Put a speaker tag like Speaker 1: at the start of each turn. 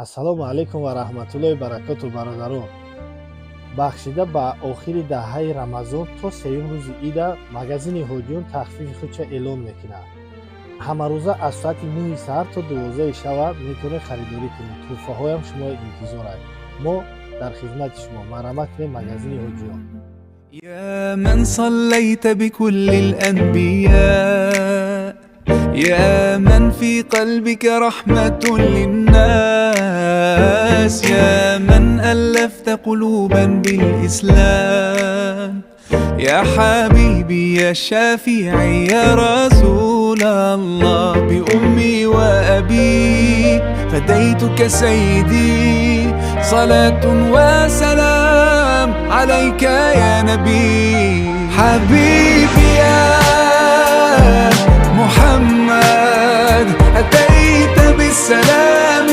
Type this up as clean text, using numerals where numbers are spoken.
Speaker 1: Ассалому алайкум ва раҳматуллоҳи баракоту, бародарон. Бахшида ба охири даҳаи Рамазон то сеюм рӯзи ида магазини Ҳоҷиён тахфифи худша эълон мекунад. Ҳамарӯза аз соати 9 саҳар то 12 шава метавонед харидорӣ кунед. Тӯҳфаҳоям шумо интизоранд. Мо дар хизмати шумо. Марҳамат кунед, магазини Ҳоҷиён.
Speaker 2: يا من صليت بكل الأنبياء، يا من في قلبك رحمة للناس، يا من ألفت قلوبا بالإسلام، يا حبيبي، يا شفيعي، يا رسول الله، بأمي وأبي فديتك سيدي، صلاة وسلام عليك يا نبي. حبيبي يا محمد، أتيت بالسلام.